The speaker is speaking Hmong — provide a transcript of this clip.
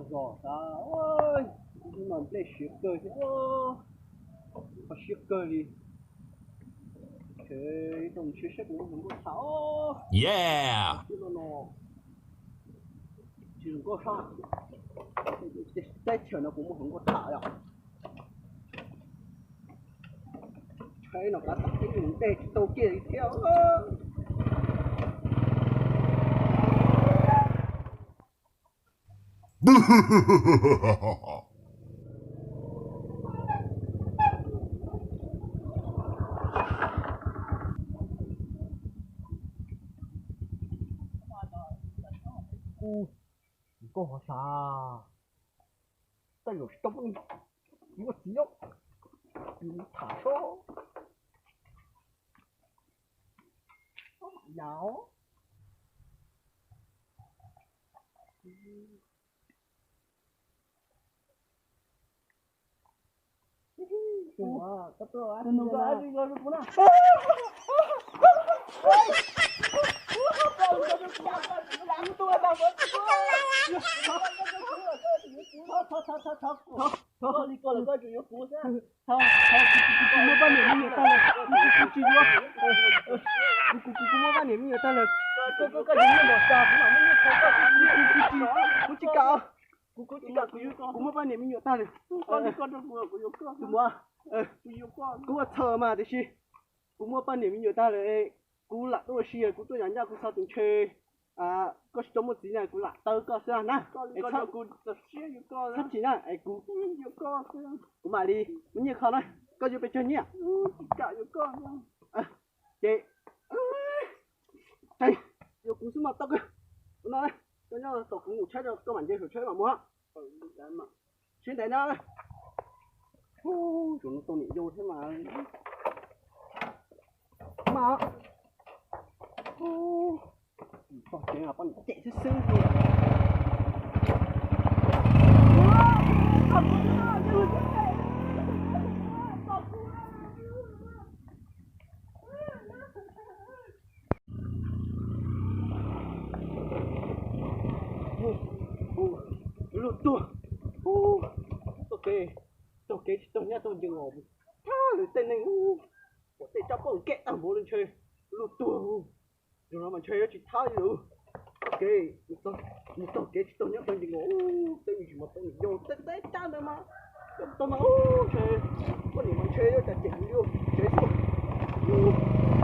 Zos xav, ib no nplej siav kawg thiab, qhov siab kawg li. Ces rau ntshe saib kuv muaj hluas nkauj tham. Yeah, no no, tsis hluas nkauj sab, teb chaws no kuv muaj hluas nkauj tham yom. Tsheb no kav tam ib mus ntej tsis tau kiag li thiab. Kuv, kuv ho xav, tej zaum tsis tau muaj txiv, kuv tham seb. Yam Thov li ko lawm koj tseem yuav kuv xwb. Thov, kuv muaj poj niam me nyuam tag lawm, kuv tsis yuav. Kuv, kuv, kuv muaj poj niam me nyuam tag lawm. Koj, koj, koj tsis muaj los cas kuv mam muab nyiaj kho koj xwb, kuv tsis kam. Kuv, kuv tsis kam, kuv, kuv muaj poj niam me nyuam tag lawm. Tus muam, kuv ua txhaum mas tiam sis kuv muaj poj niam me nyuam tag lawm, kuv lam tuaj ua si, kuv tuaj yav ncaj kuv xav tias ntshe koj tsis tau muaj txiv na, kuv lam taw koj xwb na. Es txhob, txhob chim na, es kuv, kuv mam li muab nyiaj kho na. Koj yuav pes tsawg nyiaj? Ces, ces yuav kuv xwb mas tau kawg. Ua no, koj nyob tos kuv mus tshawb rau koj mam nce saum tshawb mam mus. Siab ntev na. Ub, tsuas no tau niam yau thiab mas. Mas, ub, tog tsev poj niam cem xwb xwb. Luag tuag, taug kev, taug kev tsis taug nyab taug ncees os. Thab lwm tej neeg ua tej tsab pob nkees tag npaum li ntshe luag tuag. Zaum no mas ntshe yuav tsis thab li lawm. Kev, mus taug kev tsis taug nyab taug ncees os. Tej tsis mas tau niam yau tej teb tsab ntawd mas, tau mas ntshe poj niam mas ntshe yuav cas cem kuv li tsev tuaj.